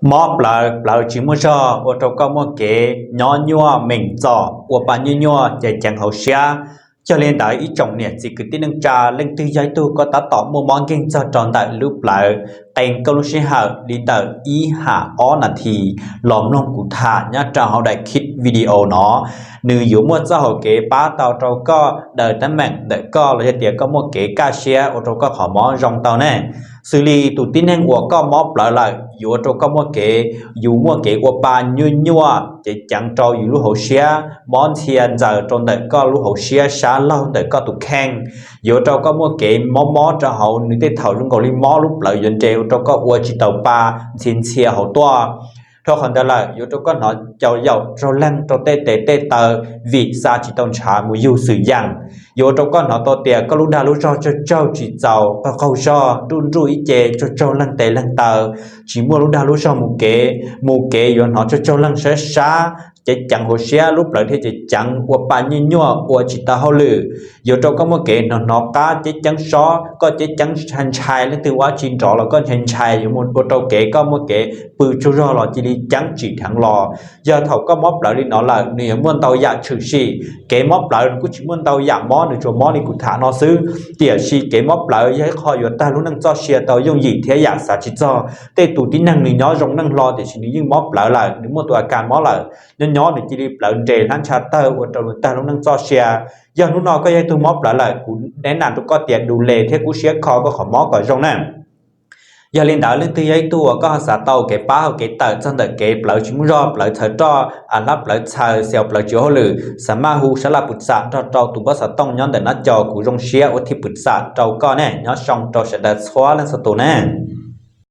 Mob plawv, plawv tsis muaj zog ua rau koj muaj kev nyob nyuaj meem txom, ua pa nyuaj nyuaj, ceev ceev hauv siab. Yog li ntawd ib tsoom niam txiv kwv tij neej tsa, leej twg yog ib tug koj tab tom muaj mob nkeeg txog rau ntawm lub plawv, qee koj lub sij hawm li ntawm ib ham ob nas this los mloog kuv tham nyob rau hauv daim clip video no. Nws yuav muaj txoj hau kev pab tau rau koj daws teeb meem ntawm koj los yog tias koj muaj kev kaj siab ua rau koj qhov mob zoo tau ne. Xws li tus tib neeg uas koj mob plawv lawm yuav ua rau koj muaj kev, yus muaj kev ua pa nyuaj nyuaj, ceev ceev rau yus lub hauv siab, mob ntxhia ntxaws rau ntawm koj lub hauv siab sab laug ntawm koj tus kheej, yuav ua rau koj muaj kev mob mob rau hauv nws tej thaum zoo nkaus li mob lub plawv yuav nres ua rau koj ua tsis taus pa, ntxhia ntxhia hauv tuaj. Dhau qhov ntawd lawm yuav ua rau koj hnov cau yaum tsaug leeg rau tej tes tej taw vim xa tsis tau ntshav mus yug xwm yeem. Yuav ua rau koj hnov tau tias koj lub dag lub zog tsaug tsaug tsis txaus, qaug qaug zog, nruj nruj ib ce, tsaug tsaug leeg tes leeg taw, tsis muaj lub dag lub zog mus kev, mus kev yuav hnov tsaug tsaug leeg sab sab, ceev ceev hauv siab, lub plawv thiaj ceev ceev ua pa nyuaj nyuaj ua tsis tau hauj lwm. Yuav ua rau koj muaj kev hnov hnov qab ceeb ceeb sob, koj ceeb ceeb ntshai ntshai, leej twg ua tsis nrov los koj ntshai ntshai, yuav mus ua rau kev koj muaj kev pw tsaug zog los cia li ceeb tsim dheev los. Yog thaum koj mob plawv li no lawm nws yuav muaj ntau yam tshwm sim. Kev mob plawv nws kuj tsis muaj ntau yam mob, nws tsuas mob li kuv tham no xwb. Tiam sis kev mob plawv yog ib qho yuav tag lub neej txoj sia tau yooj yim thiab yam xav tsis txog. Tej tus tib neeg nws nyob zoo neej hlo tiam sis nws yeej mob plawv lawm, nws muaj tus a kas mob lawm, nyob nyob nws cia li plawv nres hlab ntsha tawg ua rau nws tag lub neej txoj sia. Yog hnub no koj yog ib tug mob plawv lawm, kuv neb nam rau koj tias du le thiab kub siab kho koj qhov mob kom zoo na. Yog li ntawd leej twg yog ib tug uas koj ho xav tau kev pab hau kev tawm txog ntawm kev plawv tsis muaj zog, plawv txhaws roj, a hlab plawv txhaws, xyaw plawv tsis ua hauj lwm, xa maj hu sab laj pwm xam nrog rau tus npawb xov tooj nyob ntawm nab co, kuv zoo siab ua thij pwm xam rau koj ne. Nyob zoo rau sawv daws txhua leej txhua tus ne.